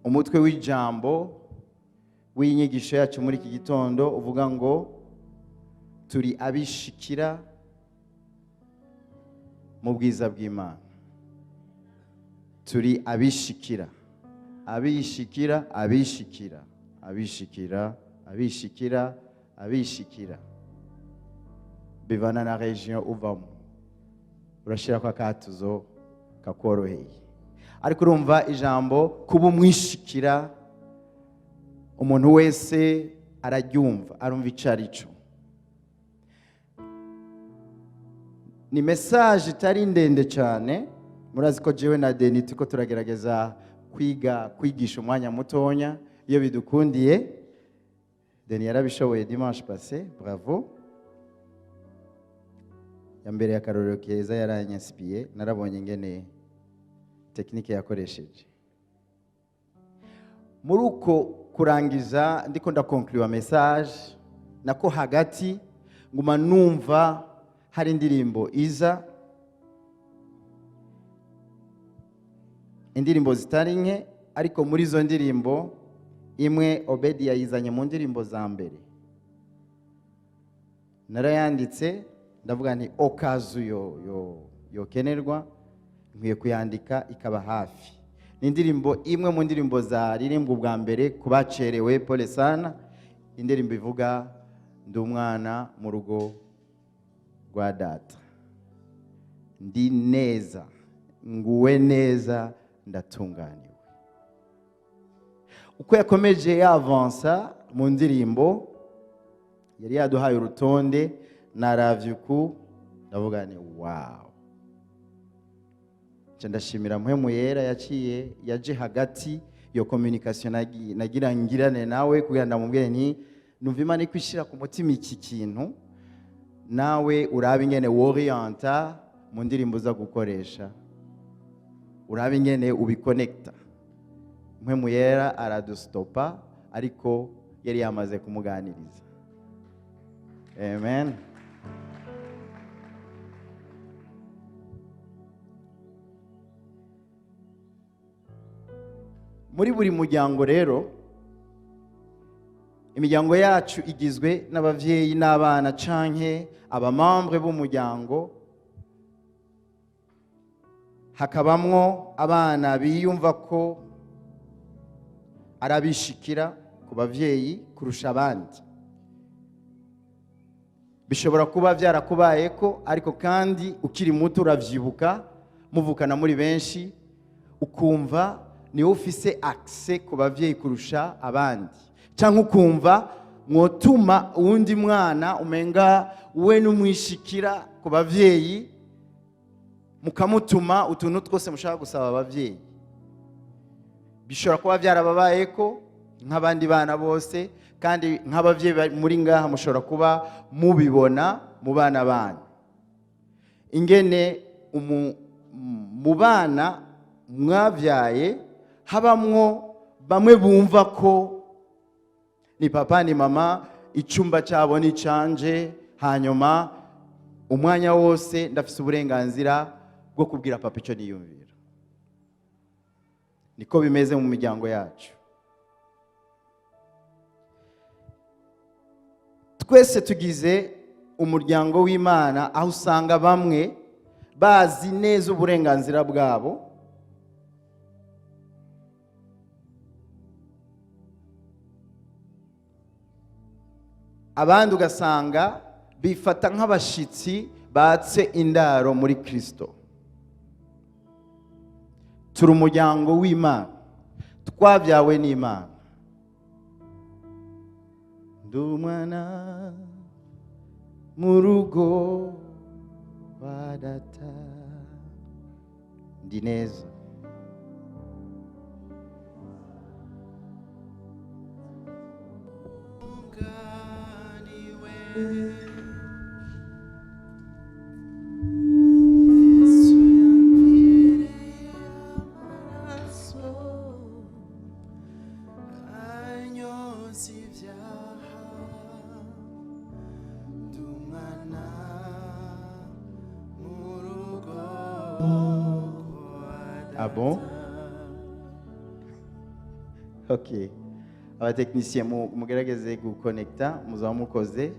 Umutwe w'ijambo w'inyigisho yacu muri iki gitondo uvuga ngo turi abishikira mu bwiza bw'Imana. Turi abishikira, abishikira, abishikira, abishikira, abishikira, abishikira. Bivana na region uvamo, urashirako akatuzo kakoroheye. Ariko urumva ijambo kuba umwishikira, umuntu wese araryumva, arumva ico arico. Ni message itari ndende cyane. Murazi ko jewe na Deni turiko turagerageza kwiga kwigisha umwanya mutonya iyo bidukundiye. Deni yarabishoboye dimanche passé, bravo. Ya mbere y'akarorero keza, yaranyansipiye, narabonye ingene technique yakoresheje muri uko kurangiza. Ndiko ndakonkluwa message, nako hagati nguma numva hari indirimbo iza, indirimbo zitari nke, ariko muri izo ndirimbo imwe Obedi yayizanye mu ndirimbo za mbere. Narayanditse, ndavuga nti okazu yo yo yokenerwa, nkwiye kuyandika ikaba hafi. Ni indirimbo imwe mu ndirimbo zaririmbwa ubwa mbere ku bacerewe, pole sana. Indirimbo ivuga: "Ndi umwana mu rugo rwa data, ndi neza, nguwe neza, ndatunganiwe." Uko yakomeje yavansa mu ndirimbo yari yaduhaye urutonde, naravye uku, ndavuga ni wow. Nca ndashimira Mpwemu Yera yaciye yaje hagati iyo communication nagira ngirane nawe, kugira ndamubwire nti numva Imana ikwishira ku mutima iki kintu, nawe urabe ingene worienta mu ndirimbo uza gukoresha, urabe ingene ubikonekta. Mpwemu Yera aradustopa, ariko yari yamaze kumuganiriza. Amen. Muri buri muryango rero, imiryango yacu igizwe n'abavyeyi n'abana canke abamembre b'umuryango, hakabamwo abana biyumva ko arabishikira ku bavyeyi kurusha abandi. Bishobora kuba byarakubayeko, ariko kandi ukiri muto uravyibuka, muvukana muri benshi, ukumva niwe ufise accès ku bavyeyi kurusha abandi, cyangwa ukumva mwotuma uwundi mwana umenga we n'umwishikira ku bavyeyi, mukamutuma utuntu twose mushaka gusaba abavyeyi. Bishobora kuba byarababayeko nk'abandi bana bose, kandi nk'abavyeyi bari muri ngaha mushobora kuba mubibona mu bana banyu, ingene mu bana mwabyaye habamwo bamwe bumva ko ni papa ni mama, icyumba cyabo ni canje, hanyuma umwanya wose ndafise uburenganzira bwo kubwira papa icyo niyumvira. Niko bimeze mu miryango yacu. Twese tugize umuryango w'Imana, aho usanga bamwe bazi neza uburenganzira bwabo, abandi ugasanga bifata nk'abashitsi batse indaro muri Kristo. Turi umuryango w'Imana, twabyawe n'Imana. Ndi umwana mu rugo rwa data. Ndi neza. Yesu yamvireye amaraso anyoza ibyaha, ndi umwana mu rugo kwa Ah bon? Ok. Abatekinisiye, mugerageze gukonekita, muzaba mukoze.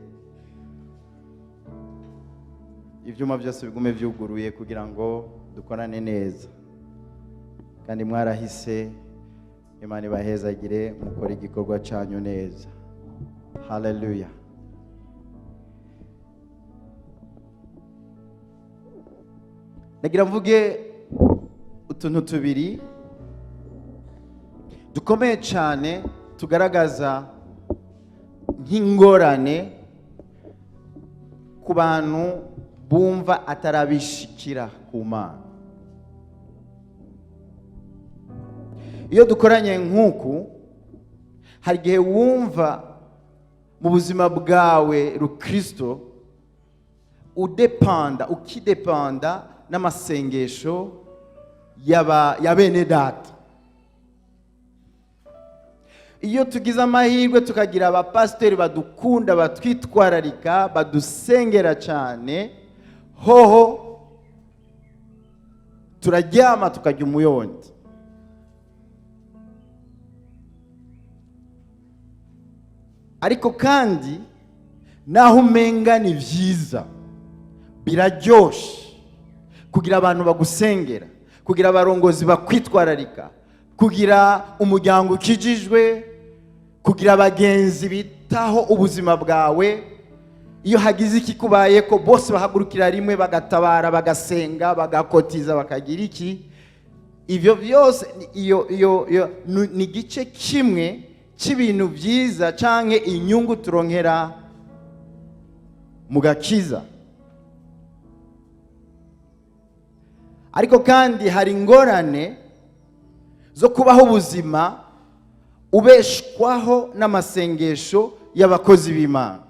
Ibyuma byose bigume byuguruye kugira ngo dukorane neza. Kandi mwarahise, Imana ibahezagire, mukore igikorwa cyanyu neza. Haleluya. Nagira mvuge utuntu tubiri dukomeye cyane tugaragaza nk'ingorane ku bantu bumva atarabishikira ku Mana. Iyo dukoranye nk'uku, hari igihe wumva mu buzima bwawe rukristo udepanda, ukidepanda n'amasengesho ya bene data. Iyo tugize amahirwe tukagira abapasiteri badukunda, batwitwararika, badusengera cyane, hoho turaryama tukajya umuyondi. Ariko kandi naho umenga ni byiza, biraryoshe kugira abantu bagusengera, kugira abarongozi bakwitwararika, kugira umuryango ukijijwe, kugira abagenzi bitaho ubuzima bwawe. Iyo hagize ikikubaye ko bose bahagurukira rimwe bagatabara, bagasenga, bagakotiza, bakagira iki, ibyo byose iyo ni igice kimwe cy'ibintu byiza canke inyungu turonkera mu gakiza. Ariko kandi hari ingorane zo kubaho ubuzima ubeshwaho n'amasengesho y'abakozi b'Imana.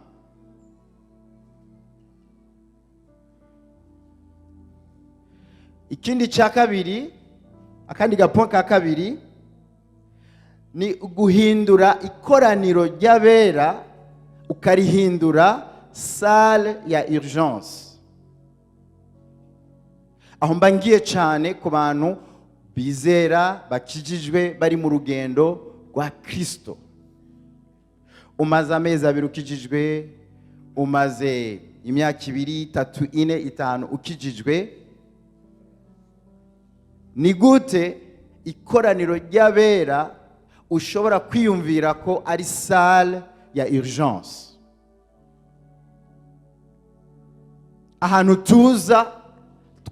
Ikindi cya kabiri, akandi gapo ka kabiri, ni guhindura ikoraniro ry'abera ukarihindura salle ya urgence. Aho mba ngiye cyane ku bantu bizera bakijijwe bari mu rugendo rwa Kristo. Umaze amezi 2 ukijijwe, umaze imyaka 2, 3, 4, 5 ukijijwe, ni gute ikoraniro ry'abera ushobora kwiyumvira ko ari salle ya urgence, ahantu tuza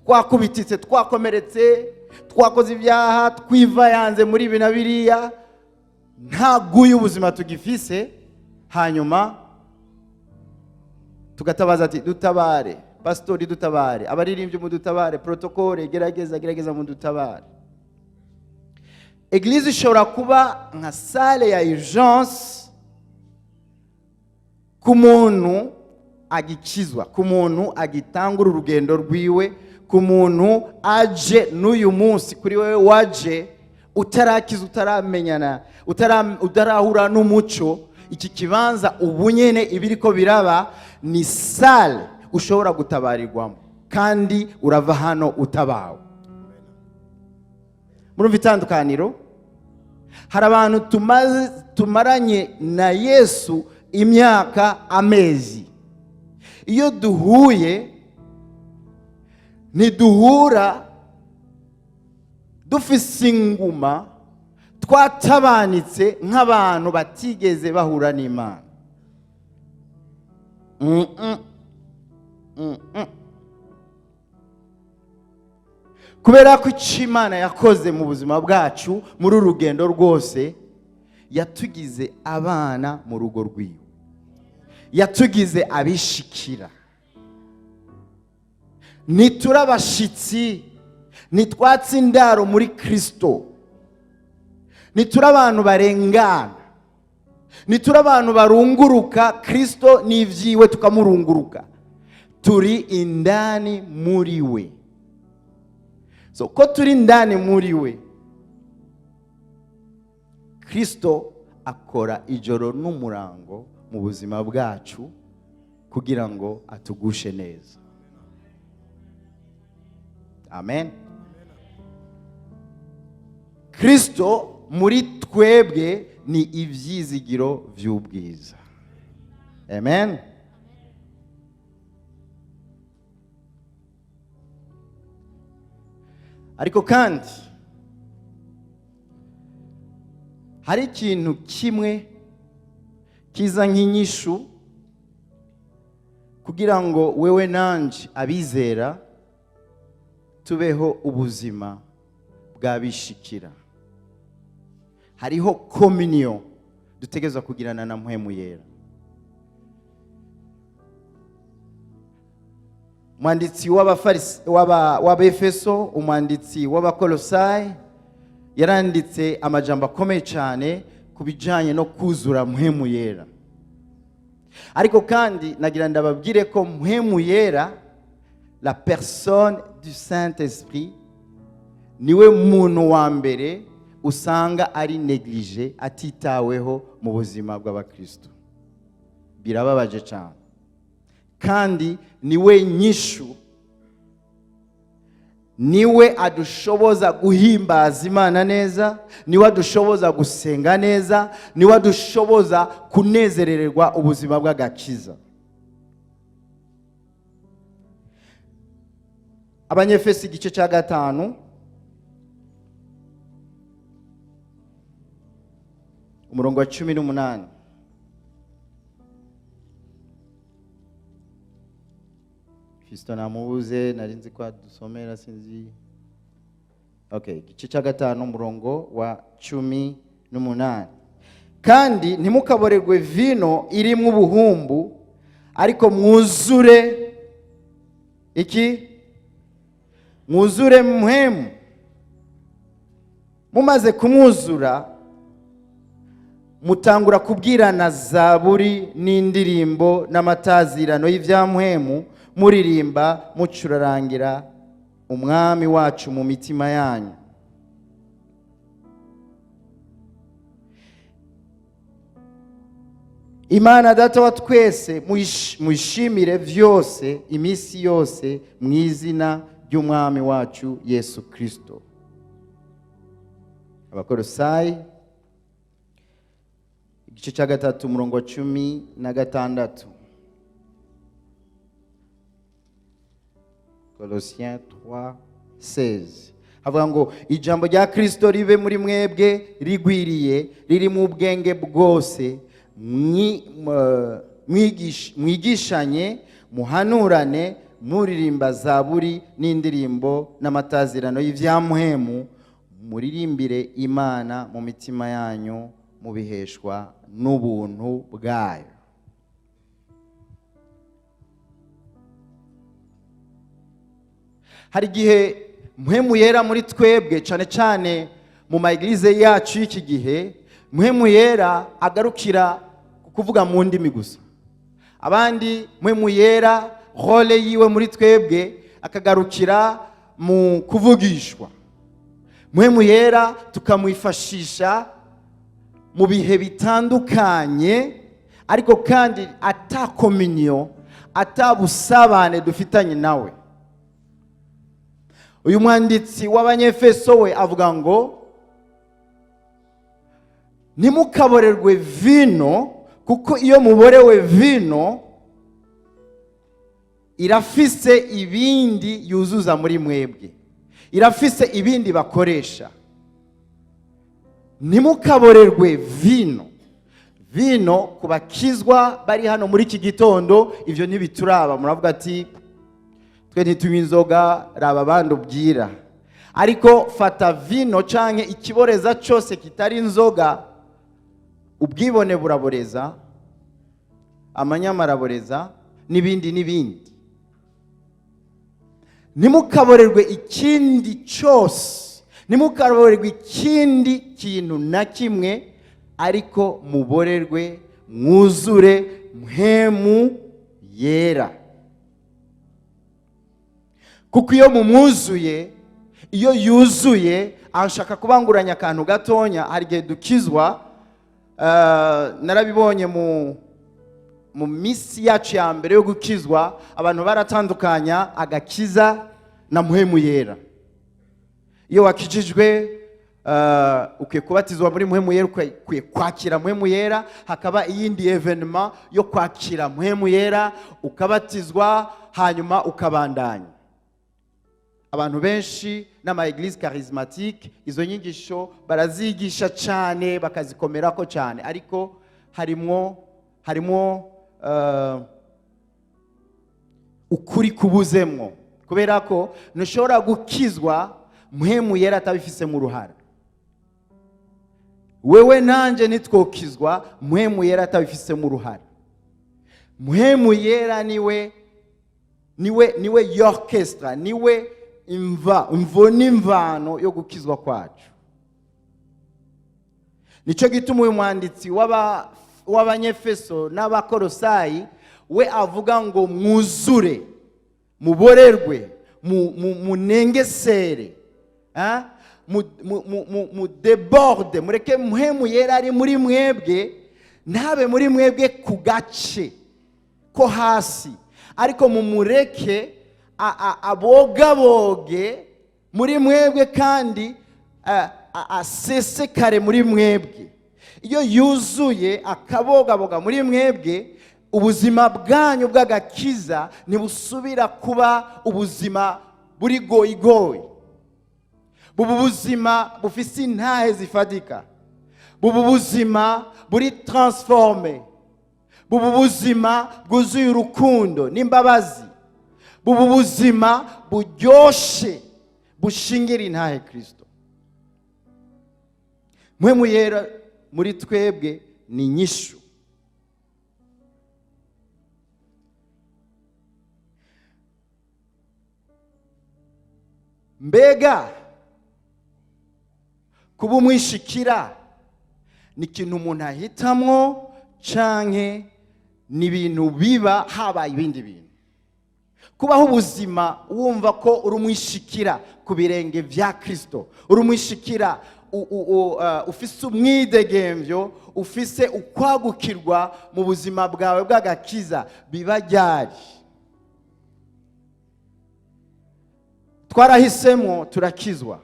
twakubititse, twakomeretse, twakoze ibyaha, twivayanze muri ibi na biriya, nta guye ubuzima tugifise, hanyuma tugatabaza ati dutabare pastori, dutabare abaririmbyi, mudutabare protokole, gerageza gerageza mudutabare. Eglise ishobora kuba nka salle ya urgence ku muntu agikizwa, ku muntu agitangura urugendo rwiwe, ku muntu aje n'uyu munsi. Kuri wewe waje utarakiza, utaramenyana, utarahura n'umuco, iki kibanza ubu nyene ibiriko biraba ni salle ushobora gutabarirwamo, kandi urava hano utabawe. Murumva itandukaniro? Hari abantu tumaranye na Yesu imyaka, amezi. Iyo duhuye ntiduhura dufise inguma, twatabanitse nk'abantu batigeze bahura n'Imana. Kubera ko icyo Imana yakoze mu buzima bwacu muri uru rugendo rwose, yatugize abana mu rugo rwiwe, yatugize abishikira, ntiturabashitsi, Ntitwatse indaro muri Kristo. Ntituri abantu barengana, ntituri abantu barunguruka Kristo n'ibyiwe tukamurunguruka. Turi indani muri we. So ko turi indani muri we, Kristo akora ijoro n'umurango mu buzima bwacu kugira ngo atugushe neza. Amen. Kristo muri twebwe ni ibyizigiro by'ubwiza. Amen. Ariko kandi hari ikintu kimwe kiza nk'inyishu kugira ngo wewe nanje abizera tubeho ubuzima bwabishikira. Hariho communion dutegerezwa kugirana na Mpwemu Yera. Umwanditsi w'Abefeso, umwanditsi w'Abakolosayi yaranditse amajambo akomeye cyane ku bijyanye no kuzura Mpwemu Yera. Ariko kandi nagira ndababwire ko Mpwemu Yera, la personne du Saint Esprit, niwe muntu wa mbere usanga ari négligé, atitaweho mu buzima bw'abakristo. Birababaje cyane. Kandi niwe nyishu, niwe adushoboza guhimbaza Imana neza, niwe adushoboza gusenga neza, niwe adushoboza kunezererwa ubuzima bw'agakiza. Abanyefesi igice cya 5, umurongo wa 18. Fiston namubuze, nari nzi ko adusomera, sinzi. Okay, igice cya 5 umurongo wa 18. Kandi ntimukaborerwe vino irimwo ubuhumbu, ariko mwuzure iki? Mwuzure Mpwemu. Mumaze kumwuzura, mutangura kubwirana zaburi n'indirimbo n'amatazirano y'ibya Mpwemu, muririmba mucurarangira Umwami wacu mu mitima yanyu. Imana Data wa twese muyishimire vyose iminsi yose mu izina ry'Umwami wacu Yesu Kristo. Abakolosayi igice cya 3 umurongo wa 16. Colossiens 3:16. Havuga ngo ijambo rya Kristo ribe muri mwebwe rigwiriye, riri mu bwenge bwose, mwigishanye, muhanurane, muririmba zaburi n'indirimbo n'amatazirano y'ibya Mpwemu, muririmbire Imana mu mitima yanyu mubiheshwa n'ubuntu bwayo. Hari igihe Mpwemu Yera muri twebwe, cyane cyane mu ma eglise yacu y'iki gihe, Mpwemu Yera agarukira kuvuga mu ndimi gusa. Abandi Mpwemu Yera role yiwe muri twebwe akagarukira mu kuvugishwa. Mpwemu Yera tukamwifashisha mu bihe bitandukanye, ariko kandi ata communion, ata busabane dufitanye nawe. Uyu mwanditsi w'Abanyefeso we avuga ngo ntimukaborerwe vino, kuko iyo muborewe vino irafise ibindi yuzuza muri mwebwe, irafise ibindi bakoresha. Ntimukaborerwe vino. Vino kubakizwa bari hano muri iki gitondo, ivyo ntibituraba. Muravuga ati twe ntitunywa inzoga, raba abandi ubwira. Ariko fata vino canke ikiboreza cose kitari inzoga, ubwibone buraboreza, amanyama araboreza, n'ibindi n'ibindi. Ntimukaborerwe ikindi cyose, ntimukaborerwe ikindi kintu na kimwe, ariko muborerwe mwuzure Mpwemu Yera. Kuko iyo mumwuzuye, iyo yuzuye, ashaka kubanguranya akantu gatonya. Hari igihe dukizwa, narabibonye mu minsi yacu ya mbere yo gukizwa, abantu baratandukanya agakiza na Mpwemu Yera. Iyo wakijijwe, ukwiye kubatizwa muri Mpwemu Yera, ukwiye kwakira Mpwemu Yera, hakaba iyindi événement yo kwakira Mpwemu Yera, ukabatizwa, hanyuma ukabandanya. Abantu benshi n'ama église charismatique, izo nyigisho barazigisha cyane, bakazikomerako cyane, ariko harimwo ukuri kubuzemwo, kubera ko ntushobora gukizwa Mpwemu Yera atabifisemo uruhara. Wewe nanje nitwokizwa Mpwemu Yera atabifisemo uruhara. Mpwemu Yera niwe orchestre, niwe imva imvo n'imvano yo gukizwa kwacu. Nicyo gituma uyu mwanditsi w'Abanyefeso n'Abakorosayi we avuga ngo mwuzure, muborerwe, munengesere, ah? Mu déborde, mureke Mpwemu Yera ari muri mwebwe ntabe muri mwebwe ku gace ko hasi, ariko mumureke abogaboge muri mwebwe kandi asesekare muri mwebwe. Iyo yuzuye akabogaboga muri mwebwe, ubuzima bwanyu bw'agakiza ntibusubira kuba ubuzima buri goyigoyi, buba ubuzima bufise intahe zifatika, buba ubuzima buri transformé, buba ubuzima bwuzuye urukundo n'imbabazi, buba ubuzima buryoshe bushingira intahe Kirisito. Mpwemu Yera muri twebwe ni inyishu. Mbega kuba umwishikira ni ikintu umuntu ahitamwo, canke ni ibintu biba habaye ibindi bintu? Kubaho ubuzima wumva ko uri umwishikira ku birenge vya Kristo, uri umwishikira, ufise umwidegemvyo, ufise ukwagukirwa mu buzima bwawe bw'agakiza, biba ryari? Twarahisemo, turakizwa,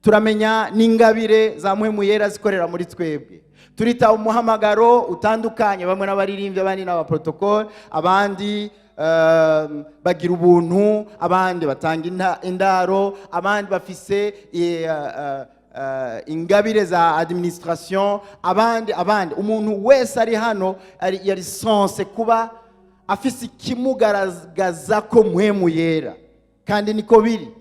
turamenya n'ingabire za Mpwemu Yera zikorera muri twebwe, turita umuhamagaro utandukanye, bamwe n'abaririmbyi, abandi n'abaprotocole, abandi bagira ubuntu, abandi batanga indaro, abandi bafise ingabire za administration, abandi. Umuntu wese ari hano yari censé kuba afise ikimugaragaza ko Mpwemu Yera, kandi niko biri.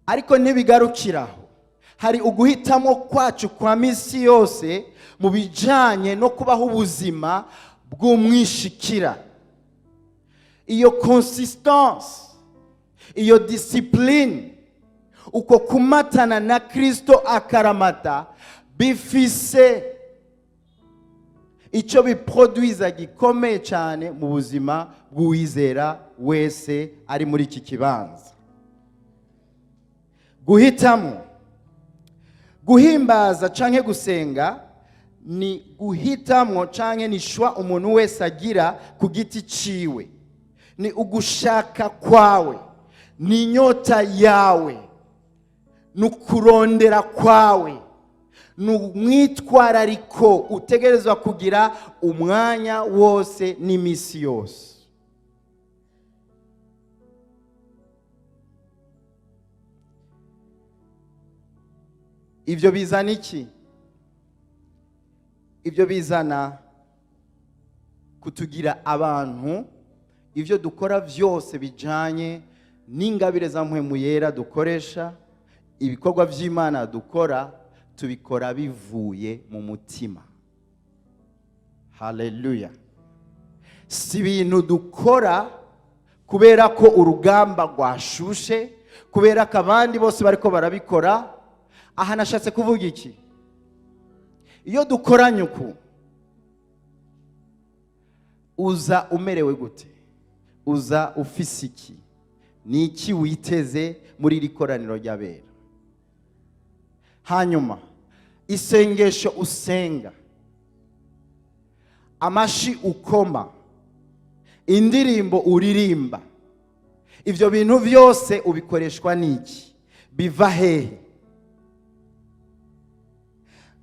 Ariko ntibigarukiraho. Hari uguhitamo kwacu kwa misi yose mu bijanye no kubaho ubuzima bw'umwishikira. Iyo consistance, iyo discipline, uko kumatana na Kristo akaramata, bifise icyo biproduiza gikomeye cyane mu buzima bw'uwizera wese ari muri iki kibanza. Guhitamo guhimbaza canke gusenga ni guhitamwo canke ni choix umuntu wese agira ku giti ciwe, ni ugushaka kwawe, ni inyota yawe, ni ukurondera kwawe, ni umwitwarariko utegerezwa kugira umwanya wose n'imisi yose. Ibyo bizana iki? Ibyo bizana kutugira abantu, ibyo dukora byose bijanye n'ingabire za Mpwemu Yera dukoresha, ibikorwa by'Imana dukora, tubikora bivuye mu mutima. Haleluya! Si ibintu dukora kubera ko urugamba rwashushe, kubera ko abandi bose bariko barabikora. Aha nashatse kuvuga iki? Iyo dukoranye uku, uza umerewe gute? Uza ufise iki? Ni iki witeze muri iri koraniro ry'abera? Hanyuma isengesho usenga, amashi ukoma, indirimbo uririmba, ibyo bintu byose ubikoreshwa n'iki? Biva hehe?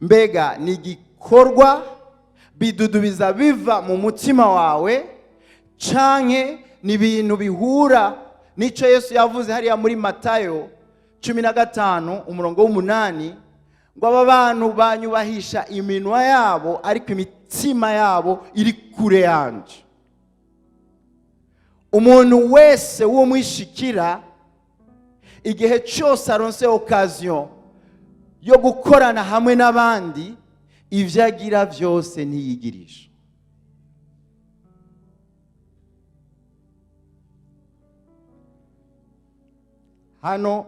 Mbega ni igikorwa bidudubiza biva mu mutima wawe, canke ni ibintu bihura n'icyo Yesu yavuze hariya muri Matayo 15 umurongo w'8, ngo aba bantu banyubahisha iminwa yabo, ariko imitima yabo iri kure yanje? Umuntu wese w'umwishikira, igihe cyose aronse occasion yo gukorana hamwe n'abandi, ibyo agira byose ntiyigirisha. Hano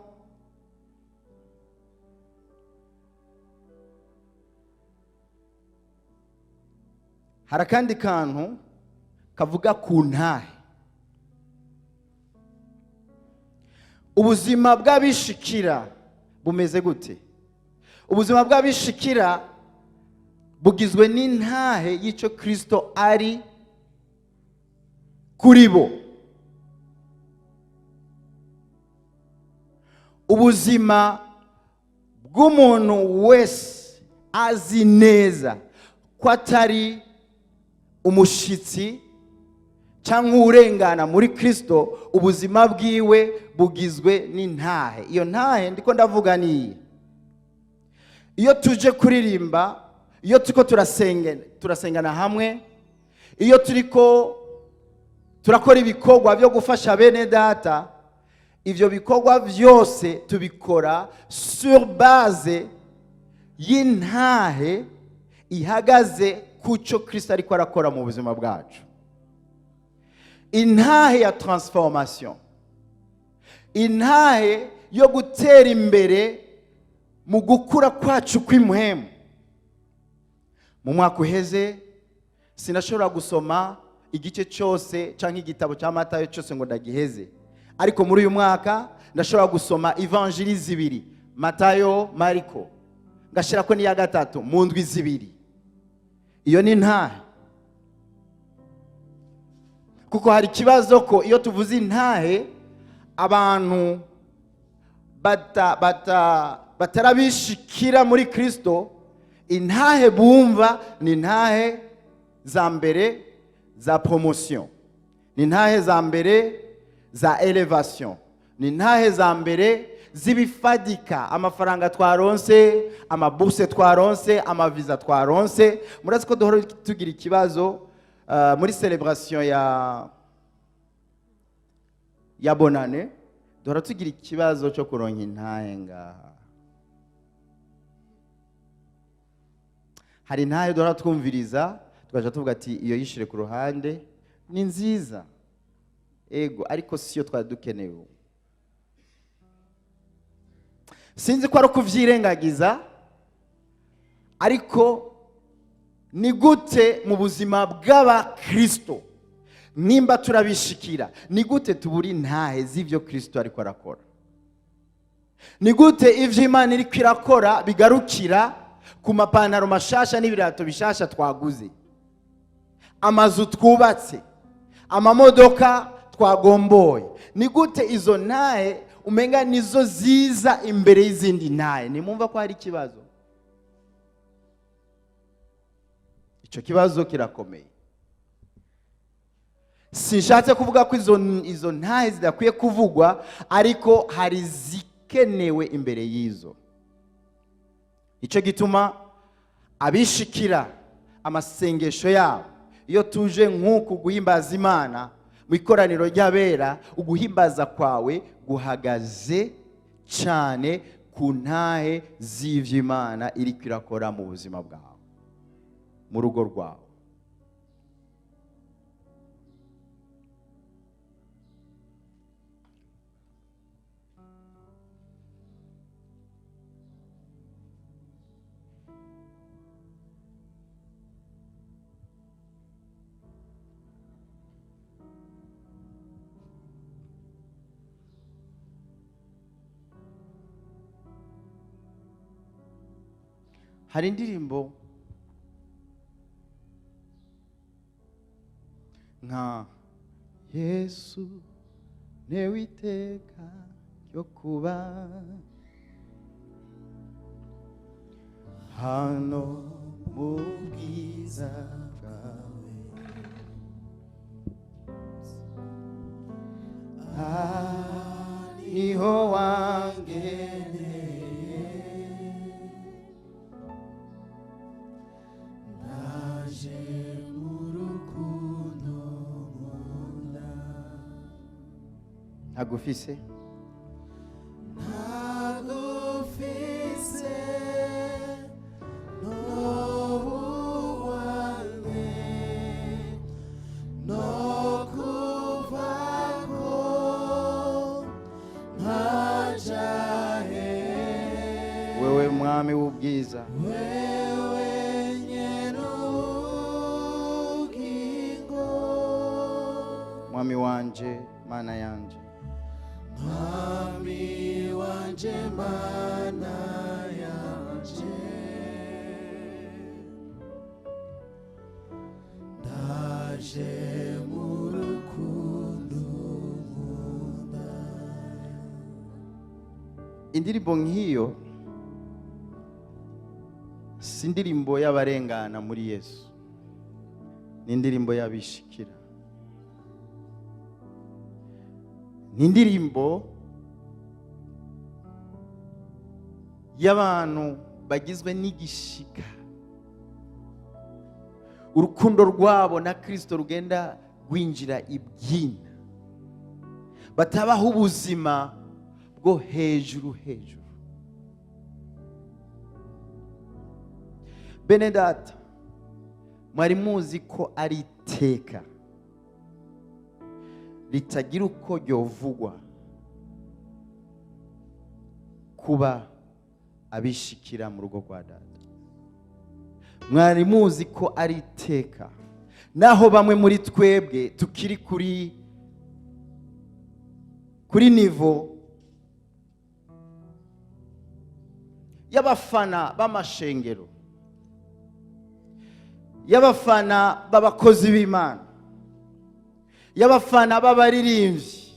hari akandi kantu kavuga ku ntahe. Ubuzima bw'abishikira bumeze gute? Ubuzima bw'abishikira bugizwe n'intahe y'icyo Kristo ari kuri bo. Ubuzima bw'umuntu wese azi neza ko atari umushitsi cyangwa urengana muri Kristo, ubuzima bwiwe bugizwe n'intahe. Iyo ntahe ndiko ndavuga niyi: iyo tuje kuririmba, iyo turiko turasengana hamwe, iyo turiko turakora ibikorwa byo gufasha bene data, ivyo bikorwa byose tubikora sur base y'intahe ihagaze kuco Kristo ariko arakora mu buzima bwacu. Intahe ya transformation, intahe yo gutera imbere mu gukura kwacu kw'impwemu. Mu mwaka uheze sinashobora gusoma igice cyose cyangwa igitabo cya Matayo cyose ngo ndagiheze, ariko muri uyu mwaka ndashobora gusoma ivanjiri zibiri, Matayo, Mariko, ngashyirako n'iya gatatu mu ndwi 2. Iyo ni intahe. Kuko hari ikibazo ko iyo tuvuze intahe, abantu batarabishikira muri Kristo, intahe bumva ni intahe za mbere za promotion, ni intahe za mbere za elevation, ni intahe za mbere z'ibifadika, amafaranga twaronse, amabourse twaronse, amaviza twaronse. Murazi ko duhora tugira ikibazo muri celebration ya bonane, duhora tugira ikibazo cyo kuronka intahe ngaha. Hari intahe duhora twumviriza tugaca tuvuga ati iyo yishire ku ruhande ni nziza, ego, ariko siyo twari dukeneye ubu. Sinzi ko ari ukuvyirengagiza, ariko ni gute mu buzima bw'abakristo, nimba turabishikira, ni gute tubura intahe z'ivyo Kristo ariko arakora? Ni gute ivyo Imana iriko irakora bigarukira ku mapantaro mashasha n'ibirato bishasha twaguze, amazu twubatse, amamodoka twagomboye? Ni gute izo ntahe umenga nizo ziza imbere y'izindi ntahe? Nimumva ko hari ikibazo. Ico kibazo kirakomeye. Sinshatse kuvuga ko izo ntahe zidakwiye kuvugwa, ariko hari zikenewe imbere y'izo. Ico gituma abishikira amasengesho yabo, iyo tuje nk'uku guhimbaza Imana mu ikoraniro ry'abera, uguhimbaza kwawe guhagaze cyane ku ntahe z'ivyo Imana iriko irakora mu buzima bwawe, mu rugo rwawe. Hari indirimbo nka "Yesu ntewe iteka ryo kuba hano mu bwiza bwawe, aha niho wangeneye, Ndaje mu rukundo nkunda." Ntagufise. Ntagufise n'ubuwane no kuvako nkaja he. Wewe mwami w'ubwiza. Wewe nyene ubugingo. Mwami wanje, Mana yanje. Mwami wanje, Mana yanje, ndaje mu rukundo nkunda. Indirimbo nk'iyo si indirimbo y'abarengana muri Yesu, ni indirimbo y'abishikira, ni indirimbo y'abantu bagizwe n'igishika, urukundo rwabo na Kristo rugenda rwinjira ibyina, batabaho ubuzima bwo hejuru hejuru. Bene data, mwari muzi ko ari iteka ritagira uko ryovugwa kuba abishikira mu rugo rwa data? Mwari muzi ko ari iteka, naho bamwe muri twebwe tukiri kuri niveau y'abafana b'amashengero, y'abafana b'abakozi b'Imana, y'abafana b'abaririmbyi,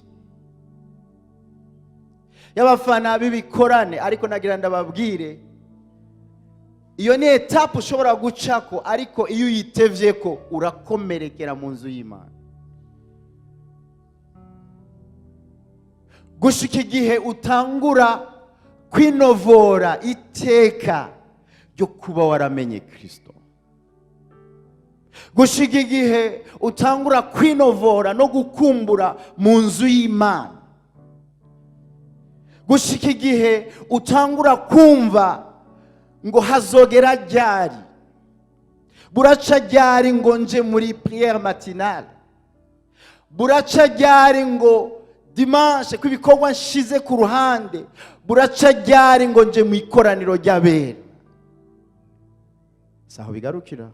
y'abafana b'ibikorane? Ariko nagira ndababwire, iyo ni étape ushobora gucako, ariko iyo uyitevye ko urakomerekera mu nzu y'Imana, gushika igihe utangura kwinovora iteka ryo kuba waramenye Kristo, gushika igihe utangura kwinovora no gukumbura mu nzu y'Imana, gushika igihe utangura kumva ngo hazogera ryari, buraca ryari ngo nje muri prière matinale, buraca ryari ngo dimanche ko ibikorwa nshize ku ruhande, buraca ryari ngo nje mu ikoraniro ry'abera. Saho bigarukira,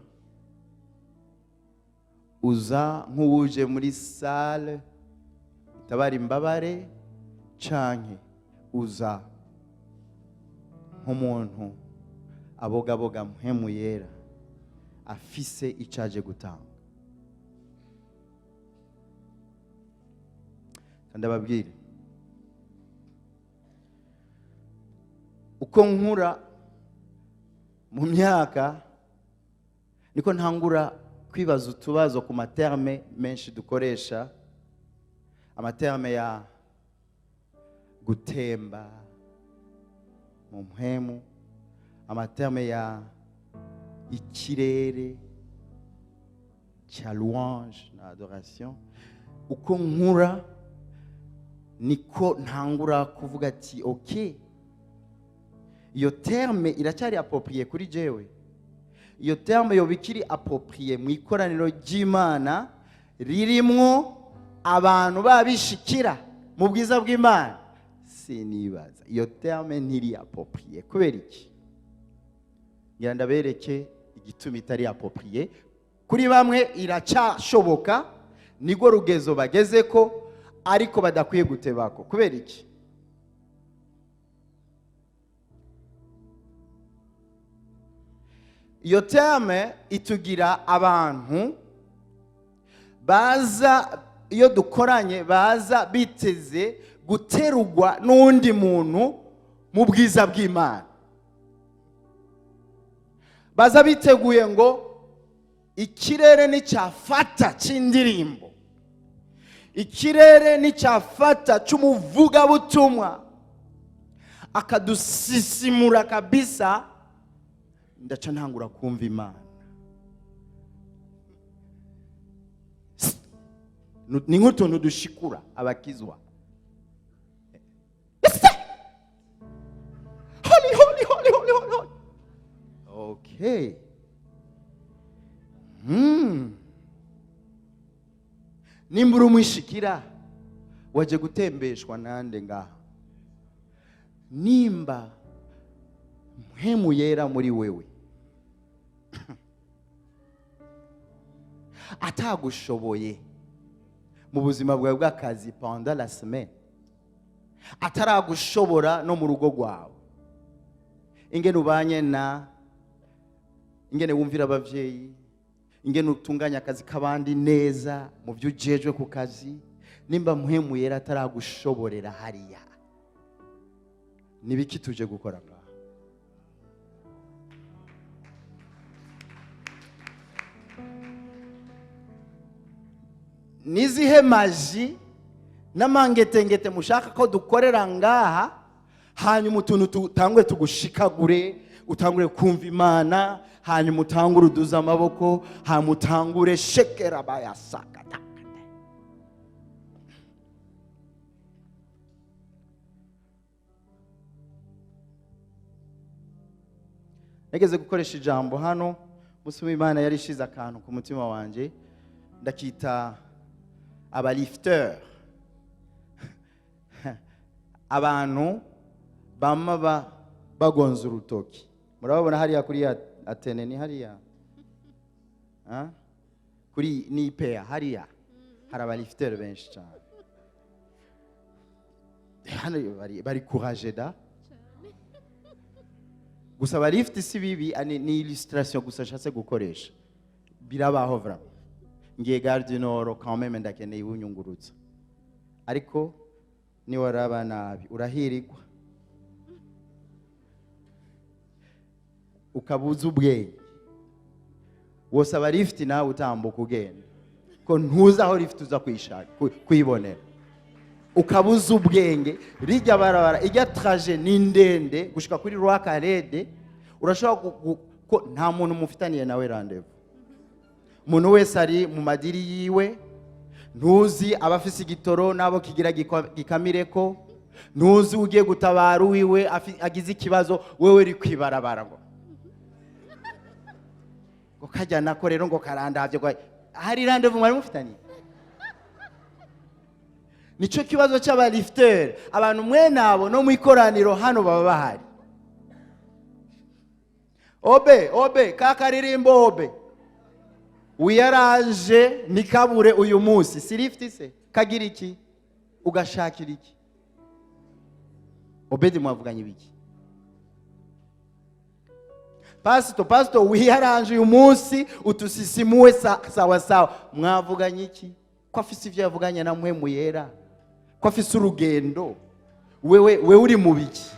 uza nk'uwuje muri salle itabara imbabare, canke uza nk'umuntu abogaboga mpemu yera afise icaje gutanga. Ndababwire, uko nkura mu myaka niko ntangura kwibaza utubazo ku materme menshi dukoresha, amaterme ya gutemba mu mpemu, amaterme ya ikirere cya louange na adoration. Uko nkura niko ntangura kuvuga ati ok, iyo terme iracyari approprié kuri jewe, iyo terme yoba ikiri approprié mu ikoraniro ry'Imana ririmwo abantu babishikira mu bwiza bw'Imana? Sinibaza, iyo terme ntiri approprié. Kubera iki? Ngira ndabereke igituma itari approprié. Kuri bamwe iracashoboka, nirwo rugezo bageze ko, ariko badakwiye gutebako. Kubera iki? Iyo terme itugira abantu baza, iyo dukoranye, baza biteze guterugwa n'undi muntu mu bwiza bw'Imana, baza biteguye ngo ikirere nicyafata cy'indirimbo, ikirere nicyafata cy'umuvugabutumwa akadusisimura kabisa, ndaca ntangura kumva Imana. Ni nk'utuntu dushikura abakizwa. Ese holy, holy, holy, holy, holy, holy. Okay. Nimba uri umwishikira, waje gutembeshwa nande ngaha? Nimba Mpwemu Yera muri wewe atagushoboye mu buzima bwawe bw'akazi pendant la semaine, ataragushobora no mu rugo rwawe, ingene ubanye na, ingene wumvira abavyeyi, ingene utunganya akazi k'abandi neza mu byo ujejwe ku kazi, nimba Mpwemu Yera ataragushoborera hariya, nibiki tuje gukora ngaha? Nizihe magie n'amangetengete mushaka ko dukorera ngaha, hanyuma utuntu tutangure tugushikagure, utangure kumva Imana, hanyuma utangure uduze amaboko, hanyuma utangure shekera bayasakata? Nageze gukoresha ijambo hano umunsi w'Imana yari ishize akantu ku mutima wanjye, ndakita abalifteur, abantu bama bagonza urutoki. Murababona hariya kuri ya atene, ni hariya. Ah? Kuri ni IPA hariya hari abalifteur benshi cyane. Hano bari courage da gusa. Abalifti si bibi, ni illustration gusa nshatse gukoresha. Birabaho vraiment. Ngiye Gare du Nord, quand même ndakeneye unyungurutsa, ariko niwaraba nabi urahirigwa ukabuza ubwenge, wosaba lift nawe utambuka ugenda, ko ntuzi aho lift uza kuyishaka kuyibonera, ukabuza ubwenge. Rijya barabara, ijya trajet ni ndende gushika kuri Rwakarede. Urashobora ko nta muntu mufitaniye nawe rendez-vous, umuntu wese ari mu madiri yiwe. Ntuzi abafise igitoro n'abo kigira gikamireko, ntuzi ugiye gutabara uwiwe agize ikibazo. Wewe uri kwibarabara ngo kajya nako rero ngo karandavye, ngo hari rendez-vous mwari mufitaniye. Nico kibazo cy'abalifteur. Abantu mwene abo no mu ikoraniro hano baba bahari. Obe obe kakaririmbo obe wiyaraje ntikabure uyu munsi, si lift se kagira iki? Ugashakira iki? Obedi mwavuganye ibiki? Pasito, pasito, wiyaranje uyu munsi utusisimuwe sawa sawa. Mwavuganye iki? Ko afise ivyo yavuganye na Mpwemu Yera, ko afise urugendo, wewe wewe uri mu biki?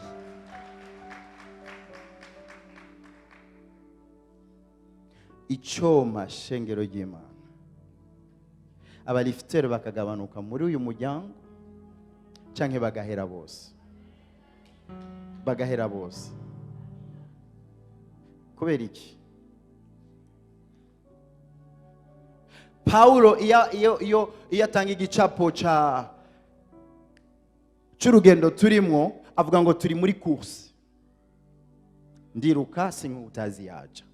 Icoma shengero ry'Imana, abalifiteri bakagabanuka muri uyu muryango canke bagahera bose, bagahera bose. Kubera iki? Paulo iyo atanga igicapo ca c'urugendo turimwo, avuga ngo turi muri course. Ndiruka sinkutazi yaja,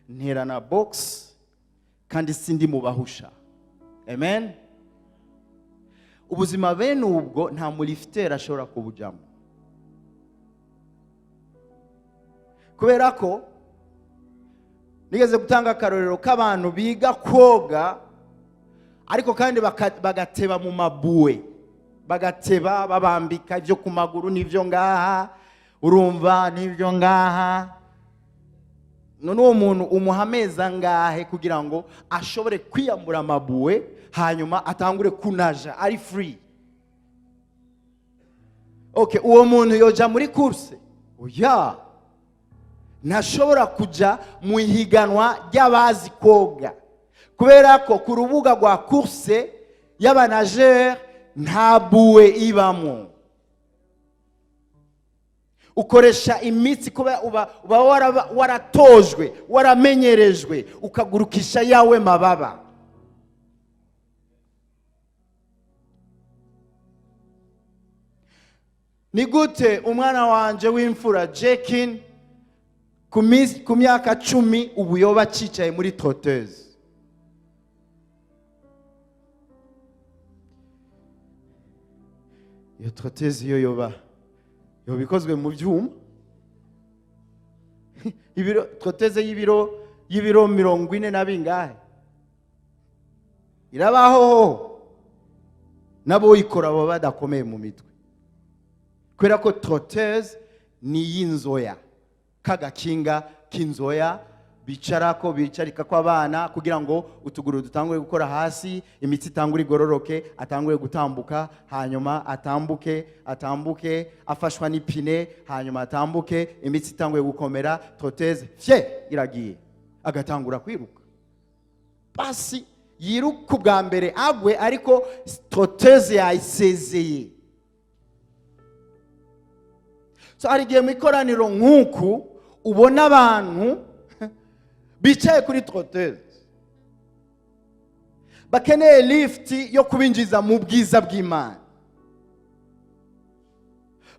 nterana box kandi sindi mu bahusha. Amen. Ubuzima bene ubwo nta mulifiteri ashobora kubujamo, kubera ko nigeze gutanga akarorero k'abantu biga koga, ariko kandi bagateba mu mabuwe, bagateba babambika ibyo ku maguru n'ibyo ngaha, urumva, n'ibyo ngaha. None uwo muntu umuha amezi angahe kugira ngo ashobore kwiyambura ama bouées, hanyuma atangure kunaja ari free? Okay, uwo muntu yoja muri course? Oya, ntashobora kuja mu ihiganwa ry'abazi koga, kubera ko ku rubuga rwa course y'aba nageurs nta bouée ibamo. Ukoresha imitsi kuba uba waratojwe, waramenyerejwe, ukagurukisha yawe mababa. Ni gute umwana wanje w'imfura Jekin ku myaka 10 ubu yoba acicaye muri trotteuse? Iyo trotteuse iyo yoba ikozwe mu byuma, ibiro trotteuse y'ibiro 40 na bingahe irabaho? Nabo uyikora baba badakomeye mu mitwe, kubera ko trotteuse ni iy'inzoya, k'agakinga k'inzoya bicarako, bicarika kw'abana kugira ngo utuguru dutangure gukora hasi, imitsi itangure igororoke, atangure gutambuka, hanyuma atambuke, atambuke afashwa n'ipine, hanyuma atambuke. Imitsi itanguye gukomera, trotteuse fye iragiye, agatangura kwiruka. Basi yiruka ubwa mbere agwe, ariko trotteuse yayisezeye. So hari igihe mu ikoraniro nk'uku ubona abantu bicaye kuri trotteuse, bakeneye lift yo kubinjiza mu bwiza bw'Imana,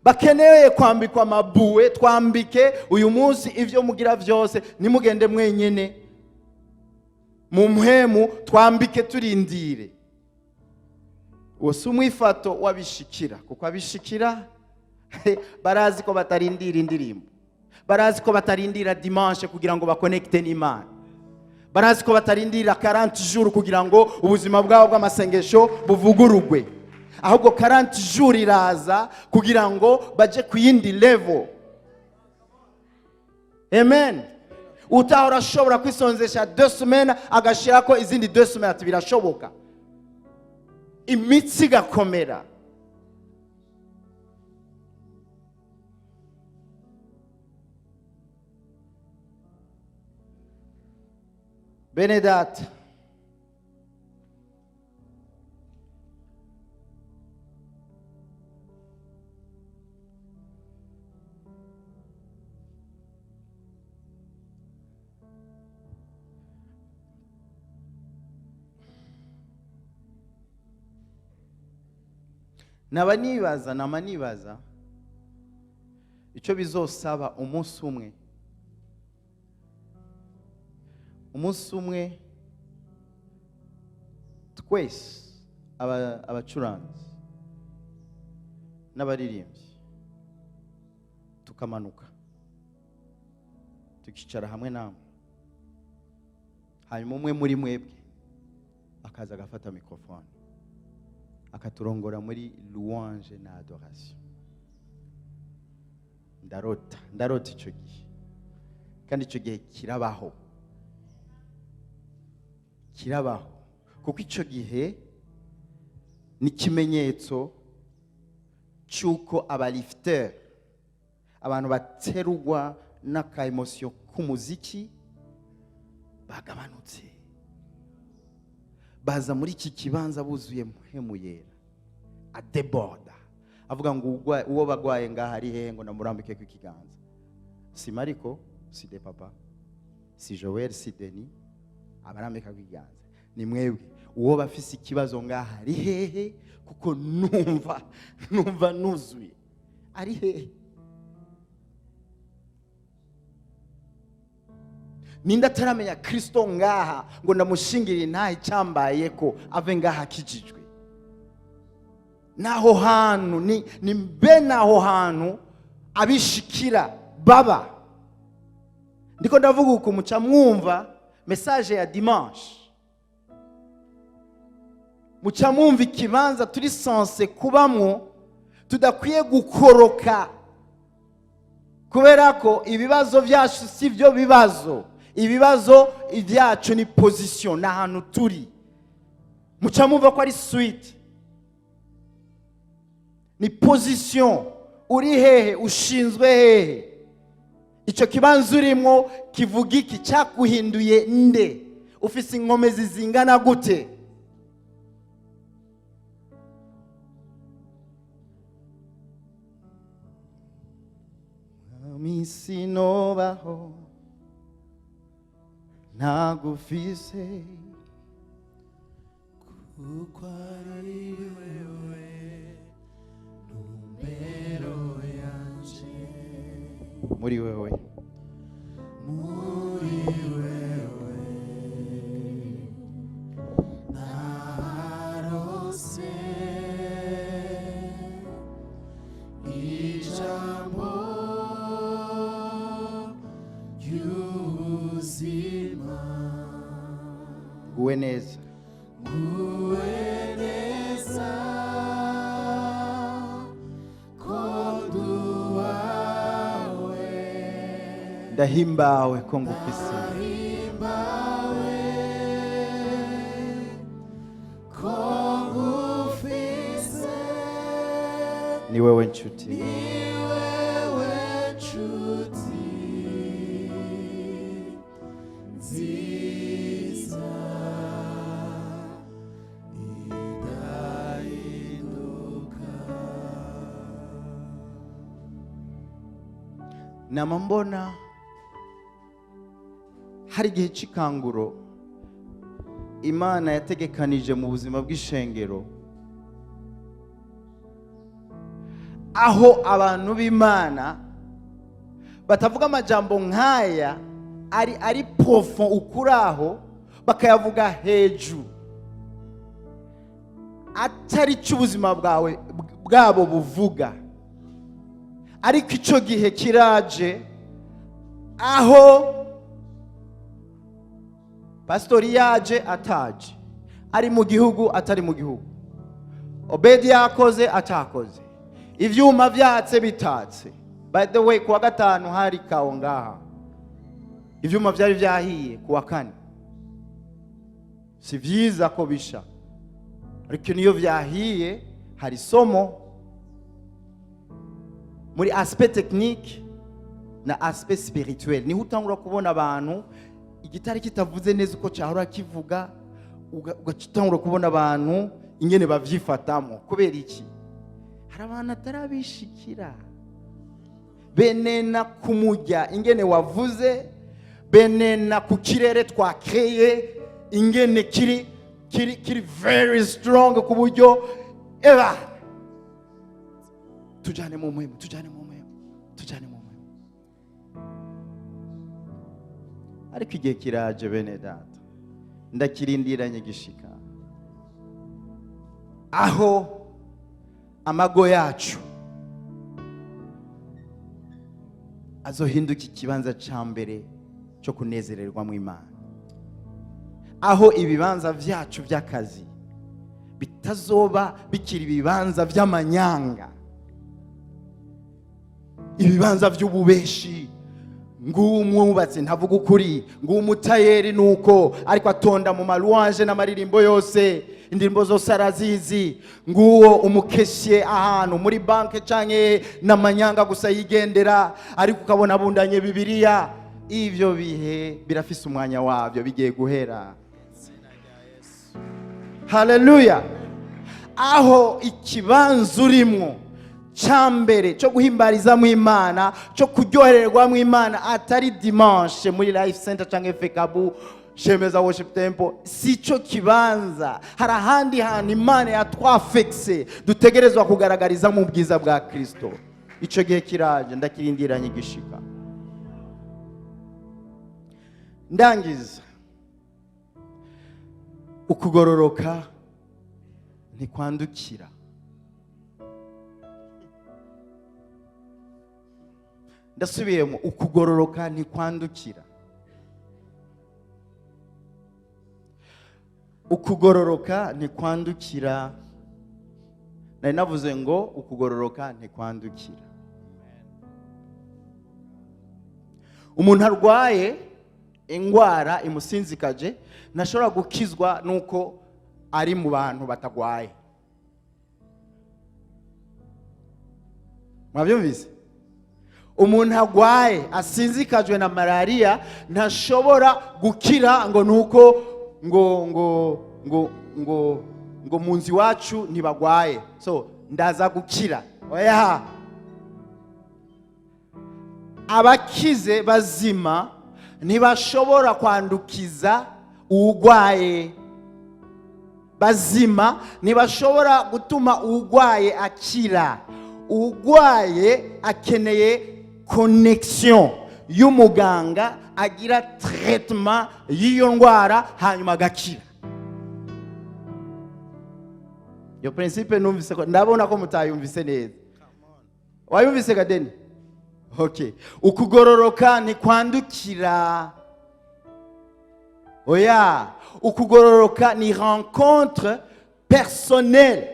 bakeneye kwambikwa ama bouées. Twambike uyu munsi. Ibyo mugira byose, nimugende mwenyine mu mpemu, twambike, turindire. Uwo si umwifato w'abishikira, kuko abishikira barazi ko batarindira indirimbo, barazi ko batarindira dimanche kugira ngo bakonekite n'Imana, barazi ko batarindira 40 jours kugira ngo ubuzima bwabo bw'amasengesho buvugurugwe. Ahubwo 40 jours iraza kugira ngo baje ku yindi level. Amen. Utahora ashobora kwisonzesha 2 semaines, agashyirako izindi 2 semaines, ati birashoboka, imitsi igakomera. Bene data, naba nibaza, nama nibaza icyo bizosaba umunsi umwe, umunsi umwe twese abacuranzi n'abaririmbyi tukamanuka, tukicara hamwe namwe, hanyuma umwe muri mwebwe akaza agafata microphone, akaturongora muri louange na adoration. Ndarota, ndarota icyo gihe, kandi icyo gihe kirabaho, kirabaho, kuko icyo gihe ni ikimenyetso cy'uko aba lifteurs, abantu baterugwa n'aka émotion k'umuziki, bagabanutse, baza muri iki kibanza buzuye Mpwemu Yera, adeboda, avuga ngo uwo bagwaye ngaha ari hehe ngo namurambike ku ikiganza? Si Mariko, si de papa, si Joel, si Deni abarambika ku ikiganza, ni mwebwe. Uwo bafise ikibazo ngaha ari hehe? Kuko numva nuzuye. Ari hehe? Ninde ataramenya Kristo ngaha ngo ndamushingire intahe, icyambaye ko ave ngaha akijijwe? Naho hantu ni mbe naho hantu abishikira baba. Ndiko ndavuga uku, muca mwumva message ya dimanche, muca mwumva ikibanza turi censé kubamwo, tudakwiye gukoroka. Kubera ko ibibazo byacu si byo bibazo, ibibazo byacu ni position, ni ahantu turi. Muca mumva ko ari suite, ni position. Uri hehe? Ushinzwe hehe? Icyo kibanza urimo kivuga iki? Cyakuhinduye nde? Ufise inkomezi zingana gute? Mwami, sinobaho ntagufise. Kuko ari wewe ntumbero yanje. Muri wewe, muri wewe narose ijambo ry'ubuzima. Nguwe neza. Nguwe neza ko ndi uwawe. Ndahimbawe ko ngufise. Ndahimbawe ko ngufise. Ni wewe nshuti. Ni wewe nshuti nziza idahinduka. Nama mbona hari igihe cy'ikanguro Imana yategekanije mu buzima bw'ishengero, aho abantu b'Imana batavuga amajambo nk'aya ari profond ukuri, aho bakayavuga hejuru, atari cyo ubuzima bwawe bwabo buvuga. Ariko icyo gihe kiraje aho pasitori yaje ataje, ari mu gihugu atari mu gihugu, Obedi yakoze atakoze, ibyuma byatse bitatse. By the way, kuwa gatanu hari kawo ngaha, ibyuma byari byahiye kuwa kane. Si byiza ko bisha, ariko niyo byahiye hari isomo muri aspect technique na aspect spirituel. Niho utangura kubona abantu igitari kitavuze neza uko cyahora kivuga, ugaca utangura kubona abantu ingene bavyifatamo. Kubera iki? Hari abantu atarabishikira, benena kumujya ingene wavuze, benena ku kirere twakeye ingene kiri very strong, ku buryo eba tujane mu mpwemu, tujane mu mpwemu, tujane mu mpwemu. Ariko igihe kiraje, bene data, ndakirindiranye gishika aho amago yacu azohinduka ikibanza ca mbere cyo kunezererwamo Imana, aho ibibanza byacu by'akazi bitazoba bikiri ibibanza by'amanyanga, ibibanza by'ububeshi. Nguwo umwubatsi ntavuga ukuri, nguwo umutayeri nuko ariko atonda mu ma louange n'amaririmbo yose, indirimbo zose arazizi. Nguwo umukeshe ahantu muri banke canke n'amanyanga gusa yigendera, ariko ukabona abundanye Bibiliya. Ivyo bihe birafise umwanya wabyo, bigiye guhera. Haleluya! Aho ikibanza urimwo cya mbere cyo guhimbarizamo Imana, cyo kuryohererwamo Imana, atari dimanche muri Life Center cyangwa Fekabu Shemeza Worship Temple, si cyo kibanza. Hari ahandi hantu Imana yatwafekise dutegerezwa kugaragarizamo ubwiza bwa Kristo. Icyo gihe kiraje, ndakirindiranye igishika. Ndangiza: ukugororoka ntikwandukira. Ndasubiyemo: ukugororoka ntikwandukira. Ukugororoka ntikwandukira. Nari navuze ngo ukugororoka ntikwandukira. Umuntu arwaye indwara imusinzikaje ntashobora gukizwa nuko ari mu bantu batagwaye. Mwabyumvise? Umuntu agwaye asinzikajwe na malariya ntashobora gukira ngo nuko ngo ngo ngo ngo ngo mu nzu iwacu ntibagwaye, so ndaza gukira. Oya, abakize bazima ntibashobora kwandukiza uwugwaye. Bazima ntibashobora gutuma uwugwaye akira. Uwugwaye akeneye connexion y'umuganga agira traitement y'iyo ndwara, hanyuma agakira. Iyo principe numvise ko, ndabona ko mutayumvise neza. Wayumvise gadeni? Okay. Ukugororoka ntikwandukira. Oya, ukugororoka ni rencontre personnelle.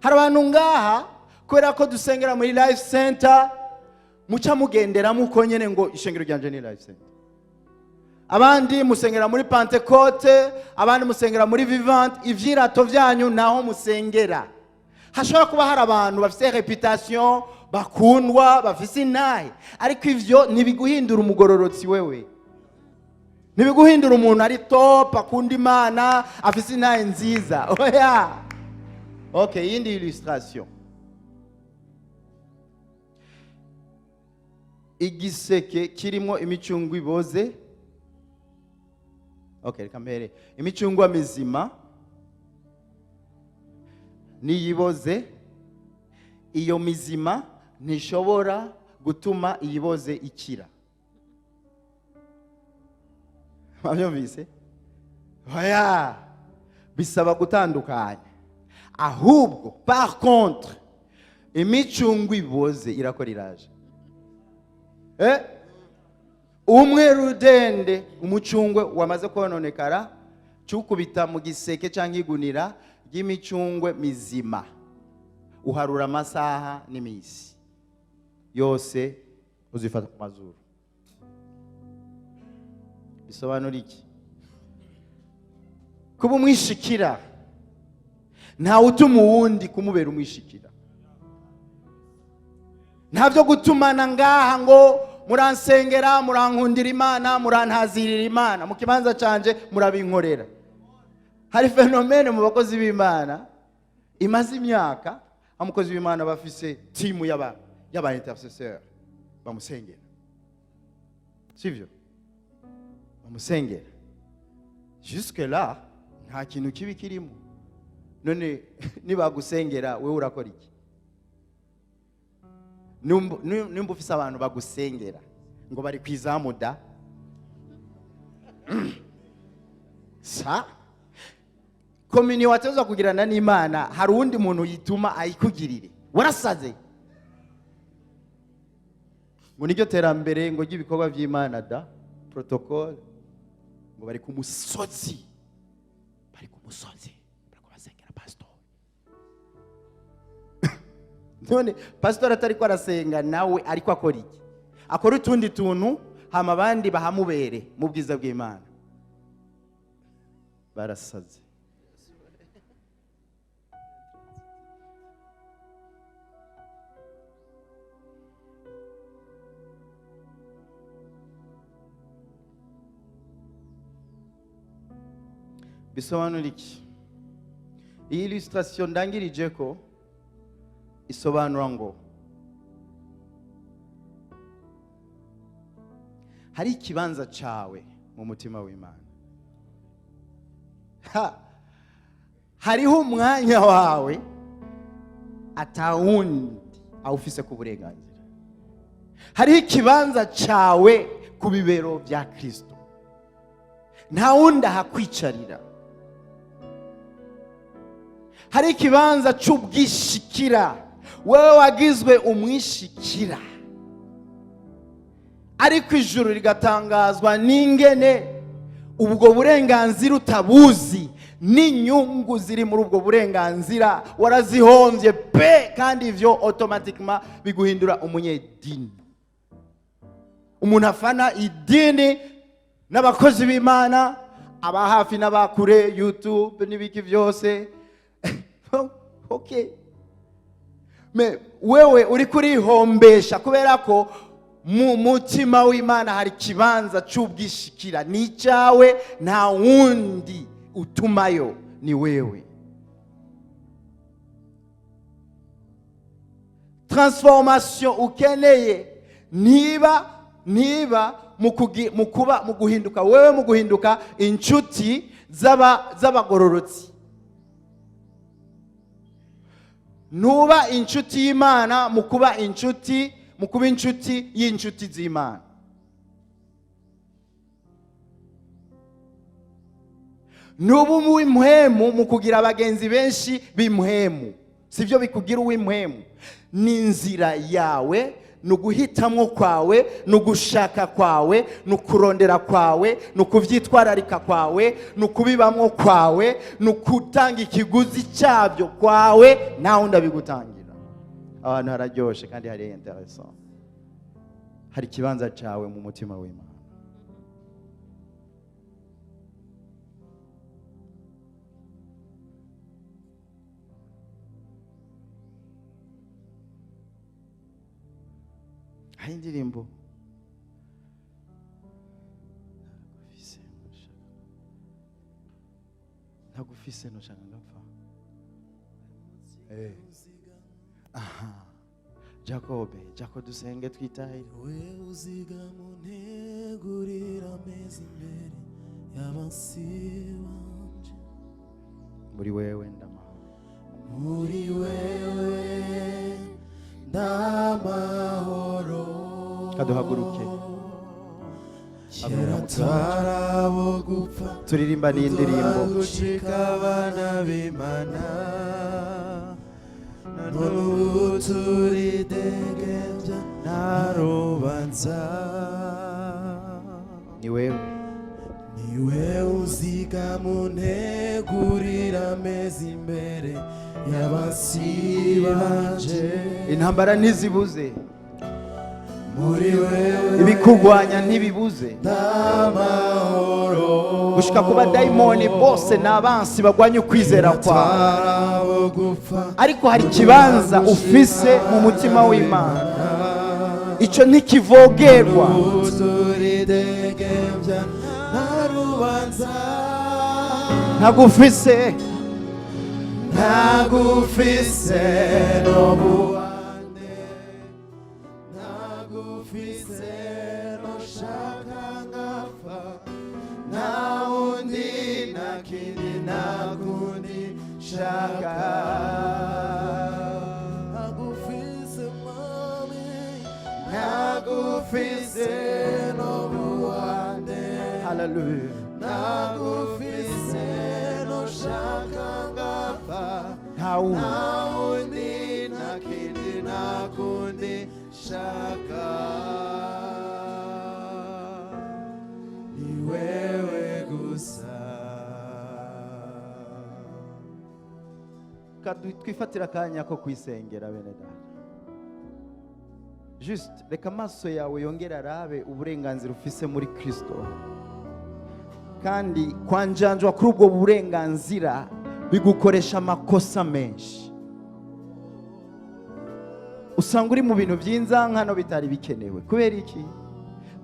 Hari abantu ngaha, kubera ko dusengera muri Life Center, muca mugenderamo uko nyene ngo ishengero ryanje ni Life Center. Abandi musengera muri Pentecote, abandi musengera muri Vivante. Ivyirato vyanyu naho musengera, hashobora kuba hari abantu bafise réputation, bakundwa, bafise intahe, ariko ivyo ntibiguhindura umugororotsi. Wewe ntibiguhindura umuntu ari top, akunda Imana, afise intahe nziza. Oya. Okay, iyindi illustration: igiseke kirimo imicungwe iboze. Okay, reka mpere imicungwa mizima n'iyiboze. Iyo mizima ntishobora gutuma iyiboze ikira. Wabyumvise? Oya, bisaba gutandukanya. Ahubwo par contre, imicungwe iboze irakora, iraje. Umwe rudende, umucungwe wamaze kononekara, cukubita mu giseke cyangwa igunira ry'imicungwe mizima, uharura amasaha n'iminsi yose, uzifata ku mazuru. Bisobanura iki? Kuba umwishikira, ntawe utuma uwundi kumubera umwishikira. Nta byo gutumana ngaha ngo muransengera, murankundira Imana, murantazirira Imana mu kibanza canje, murabinkorera. Hari phénomène mu bakozi b'Imana imaze imyaka. Amukozi w'Imana bafise timu y'aba intercesseur bamusengera, sivyo? Bamusengera. Jusque là nta kintu kibi kirimo. None nibagusengera, wewe urakora iki? Nimba ufise abantu bagusengera ngo bari kwizamu da sa communion watezwa kugirana n'Imana, hari uwundi muntu yituma ayikugirire? Warasaze. Ngo niryo terambere ngo ry'ibikorwa by'Imana da, protocole, ngo bari ku musozi, bari ku musozi, bariko basengera pastor. None pastor atari ko arasenga, nawe ariko akora iki? Akora utundi tuntu, hama abandi bahamubere mu bwiza bw'Imana. Barasaze. Bisobanura iki? Iyi illustration ndangirije ko isobanura ngo hari ikibanza cyawe mu mutima w'Imana. Ha! Hariho umwanya wawe atawundi awufise ku burenganzira. Hariho ikibanza cyawe ku bibero bya Kristo, nta wundi ahakwicarira. Hari ikibanza cy'ubwishikira, wowe wagizwe umwishikira, ariko ijuru rigatangazwa n'ingene ubwo burenganzira utabuzi, n'inyungu ziri muri ubwo burenganzira warazihombye pe. Kandi ivyo automatiquement biguhindura umunyedini. Umuntu afana idini n'abakozi b'Imana, aba hafi n'abakure, YouTube n'ibiki byose, okay. Mais wewe uri kurihombesha, kubera ko mu mutima w'Imana hari ikibanza cy'ubwishikira, ni icyawe, nta wundi utumayo, ni wewe. Transformation ukeneye niba mu kuba, mu guhinduka wewe, mu guhinduka inshuti z'abagororotsi. Ntuba inshuti y'Imana mu kuba inshuti y'inshuti z'Imana. Ntuba uw'impwemu mu kugira abagenzi benshi b'impwemu. Sibyo bikugira uw'impwemu, ni inzira yawe, ni uguhitamwo kwawe, ni ugushaka kwawe, ni ukurondera kwawe, ni ukubyitwararika kwawe, ni ukubibamwo kwawe, ni ukutanga ikiguzi cyabyo kwawe. Nawe ndabigutangira. Ahantu hararyoshe kandi hari intéressant, hari ikibanza cyawe mu mutima w'Imana. Hari indirimbo, "Ntagufise ntushaka ngapfa". Aha Jacobe, Jacob, dusenge twitahire. We uzigama untegurira ameza imbere y'abansi banje. Muri wewe ndamahoro. Muri wewe ndamahoro. Kaduhaguruke. Kera twarabo gupfa, Turirimba n'indirimbo. gushika abana b'Imana, none ubu turidegembya, nta rubanza. Ni wewe. Niwe uzigama untegurira ameza imbere y'abansi banje. Intambara ntizibuze, Muri wewe ibikugwanya ntibibuze, ndamahoro. Gushika ku badayimoni bose n'abansi bagwanya ukwizera kwawe, Twarabo gupfa, ariko hari ikibanza ufise mu mutima w'Imana, icyo ntikivogerwa. Turidegembya, nta rubanza. Ntagufise, Ntagufise no buhande, ntagufise no shaka ngapfa, nta wundi, nta kindi, nta kundi shaka. Ntagufise Mwami, ntagufise no buhande, Haleluya. ntagufise no shaka ngapfa, Nta wundi. Nta wundi, nta kindi, nta kundi shaka, ni wewe gusa. Twifatire akanya ko kwisengera, bene data. Just reka amaso yawe yongere arabe uburenganzira ufise muri Kristo, kandi kwanjanjwa kuri ubwo burenganzira bigukoresha amakosa menshi. Usanga uri mu bintu by'inzankano bitari bikenewe. Kubera iki?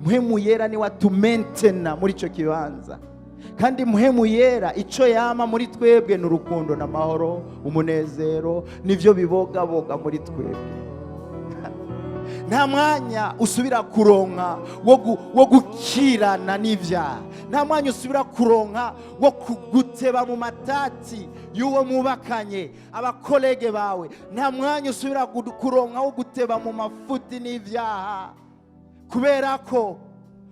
Mpwemu Yera niwe atumentena muri icyo kibanza, kandi Mpwemu Yera icyo yama muri twebwe ni urukundo n'amahoro, umunezero, nibyo bibogaboga muri twebwe. Nta mwanya usubira kuronka wo gukirana n'ibyaha, nta mwanya usubira kuronka wo kuguteba mu matati y'uwo mubakanye, abacollègues bawe. Nta mwanya usubira kuronka wo guteba mu mafuti n'ibyaha, kubera ko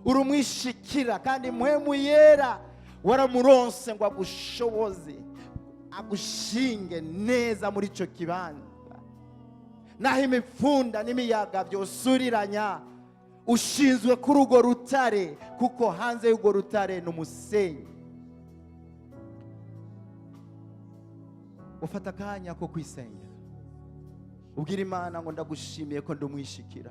uri umwishikira, kandi Mpwemu Yera waramuronse ngo agushoboze, agushinge neza muri icyo kibanza. Naho imipfunda n'imiyaga byosuriranya, ushinzwe kuri urwo rutare, kuko hanze y'urwo rutare ni umusenyi. Ufata akanya ko kwisengera, ubwira Imana ngo: "Ndagushimiye ko ndumwishikira."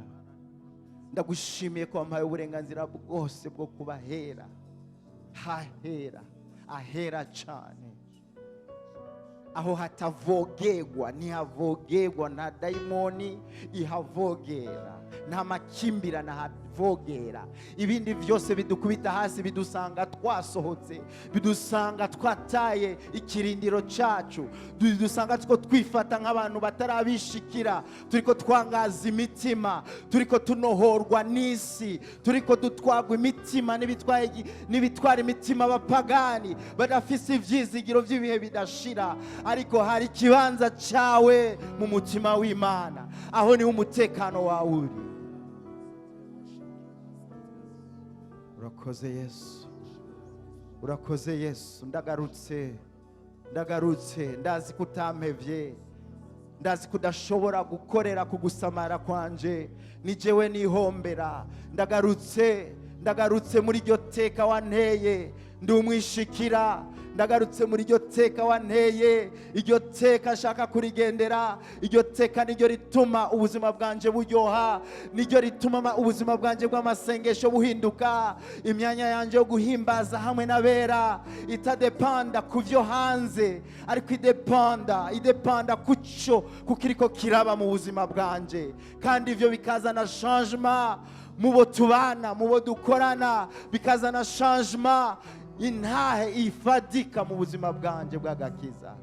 Ndagushimiye ko wampaye uburenganzira bwose bwo kuba hera, hahera, ahera cyane, aho hatavogerwa, ntihavogerwa, nta dayimoni ihavogera, nta makimbirane ahavogera. Ibindi byose bidukubita hasi bidusanga twasohotse, bidusanga twataye ikirindiro cyacu, bidusanga two twifata nk'abantu batarabishikira, turiko twangaza imitima, turiko tunohorwa n'isi, turiko dutwagwa imitima n'ibitwara imitima abapagani badafise ivyizigiro by'ibihe bidashira. Ariko hari ikibanza cyawe mu mutima w'Imana, aho niho umutekano wawe uri. Urakoze Yesu, urakoze Yesu. Ndagarutse, ndagarutse. Ndazi ko utampevye, ndazi ko udashobora gukorera ku gusamara kwanje, ni jewe nihombera. Ndagarutse, ndagarutse muri iryo teka wanteye, ndi umwishikira. Ndagarutse muri iryo teka wanteye, iryo teka nshaka kurigendera. Iryo teka niryo rituma ubuzima bwanje buryoha, niryo rituma ubuzima bwanje bw'amasengesho buhinduka, imyanya yanje yo guhimbaza hamwe n'abera itadepanda ku byo hanze, ariko idepanda kuco kukiriko kiraba mu buzima bwanje, kandi ivyo bikazana changement mu bo tubana, mu bo dukorana, bikazana changement, intahe ifadika mu buzima bwanje bw'agakiza.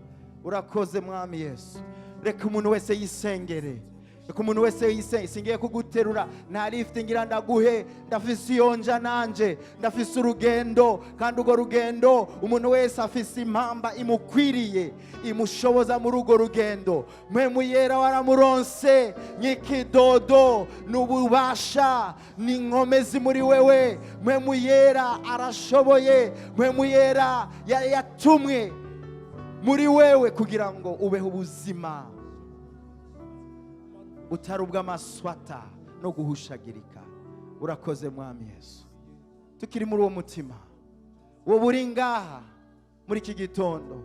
Urakoze Mwami Yesu. Reka umuntu wese yisengere, reka umuntu wese yisengere. Singiye kuguterura, nta lift ngira ndaguhe. Ndafise iyo nja nanje, ndafise urugendo, kandi urwo rugendo umuntu wese afise impamba imukwiriye imushoboza muri urwo rugendo. Mpwemu Yera waramuronse nk'ikidodo, n'ububasha n'inkomezi muri wewe. Mpwemu Yera arashoboye, Mpwemu Yera yatumwe muri wewe kugira ngo ubeho ubuzima butari ubw'amaswata no guhushagirika. Urakoze Mwami Yesu. Tukiri muri uwo mutima, wowe uri ngaha muri iki gitondo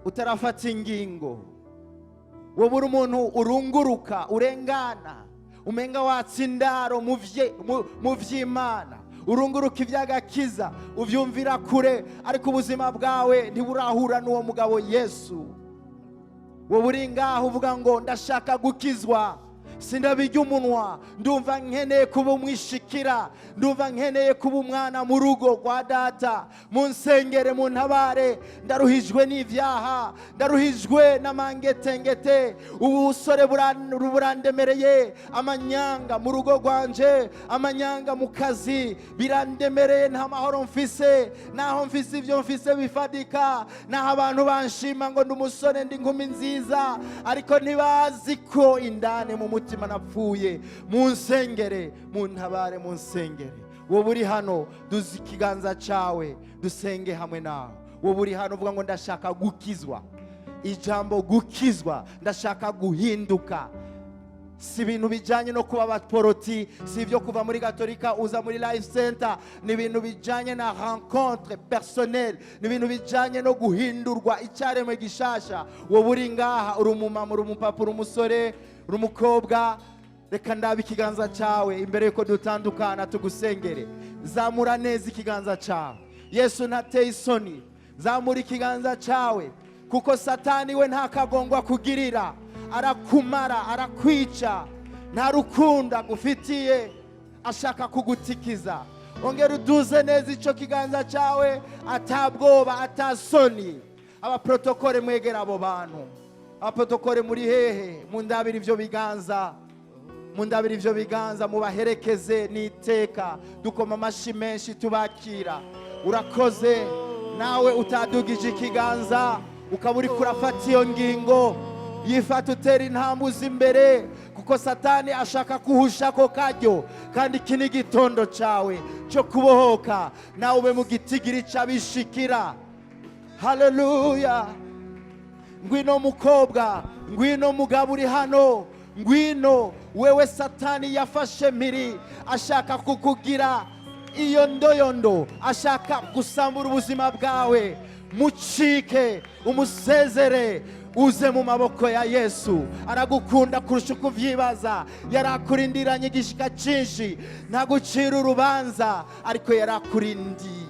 utarafata ingingo, wowe uri umuntu urunguruka, urengana, umenga watsa indaro mu vy'Imana, urunguruka iby'agakiza ubyumvira kure, ariko ubuzima bwawe ntiburahura n'uwo mugabo Yesu. Wowe uri ngaho uvuga ngo ndashaka gukizwa, sindabijya umunwa, ndumva nkeneye kuba umwishikira, ndumva nkeneye kuba umwana mu rugo rwa data, munsengere, muntabare, ndaruhijwe n'ibyaha, ndaruhijwe n'amangetengete, ubusore burandemereye, amanyanga mu rugo rwanje, amanyanga mu kazi birandemereye, nta mahoro mfise, naho mfise ibyo mfise bifadika, naho abantu banshima ngo ndi umusore, ndi inkumi nziza, ariko ntibazi ko indani mu mutima napfuye. Munsengere, muntabare, munsengere. Wowe uri hano, duze ikiganza cyawe dusenge hamwe nawe. Wowe uri hano uvuga ngo ndashaka gukizwa, ijambo gukizwa, ndashaka guhinduka, si ibintu bijyanye no kuba abaporoti, si ibyo kuva muri Gatolika uza muri Life Center, ni ibintu bijyanye na rencontre personnelle, ni ibintu bijyanye no guhindurwa icyaremwe gishasha. Wowe uri ngaha, uri umumama, uri umupapa, uri umusore, uri umukobwa, reka ndabe ikiganza cyawe imbere yuko dutandukana tugusengere. Zamura neza ikiganza cyawe. Yesu ntateye isoni. Zamura ikiganza cyawe, kuko Satani we nta kagongwa kugirira, arakumara, arakwica, nta rukundo agufitiye, ashaka kugutikiza. Ongera uduze neza icyo kiganza cyawe, atabwoba, atasoni. Abaprotokole, mwegera abo bantu. Abaprotokole muri hehe? Mundabira ibyo biganza, mundabira ibyo biganza, mubaherekeze n'iteka. Dukoma amashyi menshi tubakira. Urakoze nawe utadugije ikiganza, ukaba uri kurafata iyo ngingo, yifata utera intambwe uza imbere, kuko Satani ashaka kuhusha ako karyo, kandi iki ni igitondo cyawe cyo kubohoka, nawe ube mu gitigiri cy'abishikira. Haleluya! Ngwino mukobwa, ngwino mugabo uri hano, ngwino wewe Satani yafashe mpiri, ashaka kukugira iyo ndoyondo, ashaka gusambura ubuzima bwawe. Mucike, umusezere. Uze mu maboko ya Yesu. Aragukunda kurusha uko uvyibaza. Yarakurindiranye igishika cyinshi, ntagucira urubanza, ariko yarakurindiye,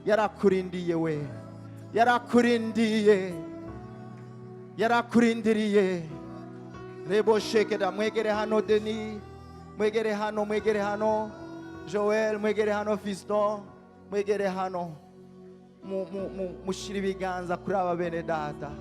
yarakurindiye we, yarakurindiye, yarakurindiriye. Rebo shekeda. Mwegere hano Denis, mwegere hano, mwegere hano Joel, mwegere hano Fiston, mwegere hano. Mushyire ibiganza kuri aba bene data.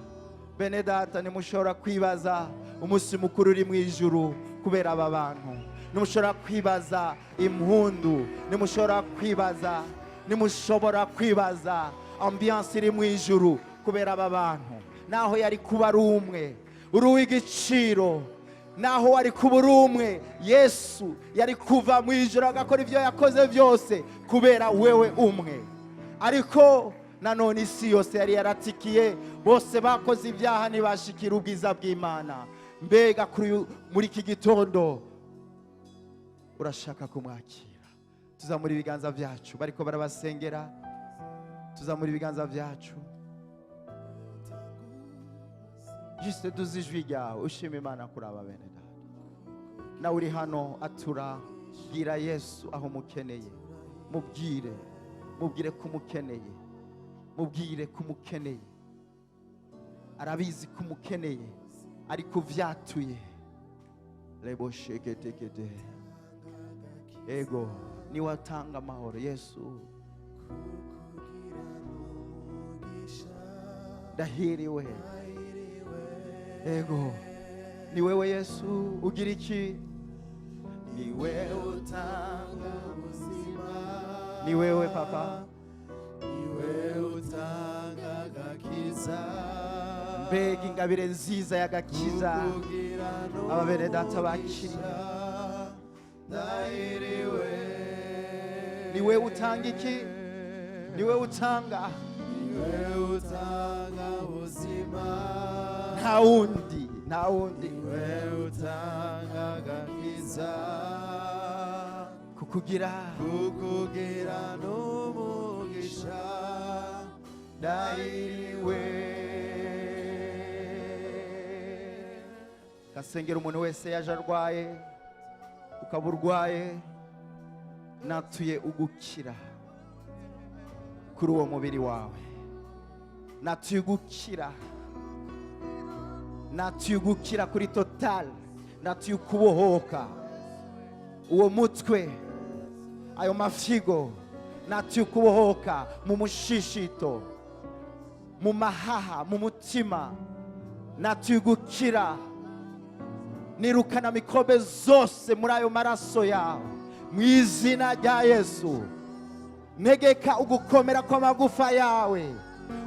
Bene data, ntimushobora kwibaza umunsi mukuru uri mu ijuru kubera aba bantu. Ntimushobora kwibaza impundu, ntimushobora kwibaza, ntimushobora kwibaza ambiance iri mu ijuru kubera aba bantu. Naho yari kuba ari umwe, uri uw'igiciro. Naho wari kuba uri umwe, Yesu yari kuva mu ijuru agakora ibyo yakoze byose kubera wewe umwe. Ariko nanone isi yose yari yaratikiye, bose bakoze ibyaha ntibashikira ubwiza bw'Imana. Mbega muri iki gitondo urashaka kumwakira? Tuzamura ibiganza byacu, bariko barabasengera. Tuzamura ibiganza byacu, juste duze ijwi ryawe ushima Imana kuri aba bene data. Nawe uri hano, atura, bwira Yesu aho umukeneye. Mubwire, mubwire ko umukeneye, mubwire ko umukeneye. Arabizi ko umukeneye, ariko uvyatuye. Rebo sheketekete. Ego, niwe atanga amahoro, Yesu. Ndahiriwe. Ego, ni wewe Yesu ugira iki? Ni wewe utanga ubuzima. Ni wewe Papa. Ni wewe utanga agakiza. Mbega ingabire nziza y'agakiza Kukugira aba bene data bakiriye. Ndahiriwe. Ni wewe utanga iki? Ni wewe utanga. Ni wewe utanga ubuzima. Nta wundi, nta wundi. Ni wewe utanga agakiza. Kukugira, kukugira n'umugisha. Ndahiriwe. Gasengera umuntu wese yaje arwaye, ukaba urwaye, natuye ugukira kuri uwo mubiri wawe. Natuye ugukira, natuye ugukira kuri total, natuye ukubohoka uwo mutwe, ayo mafyigo, natuye ukubohoka mu mushishito, mu mahaha, mu mutima, natuye ugukira. Nirukana mikrobe zose muri ayo maraso yawe mu izina rya Yesu. Negeka ugukomera kw'amagufa yawe,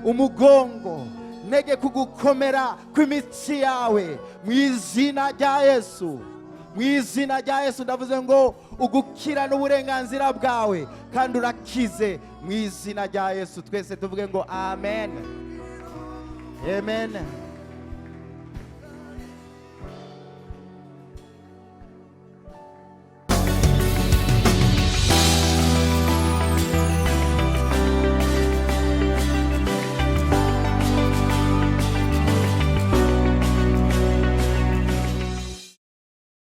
umugongo, negeka ugukomera kw'imitsi yawe mu izina rya Yesu. Mu izina rya Yesu ndavuze ngo ugukira n'uburenganzira bwawe, kandi urakize mu izina rya Yesu. Twese tuvuge ngo amen, amen.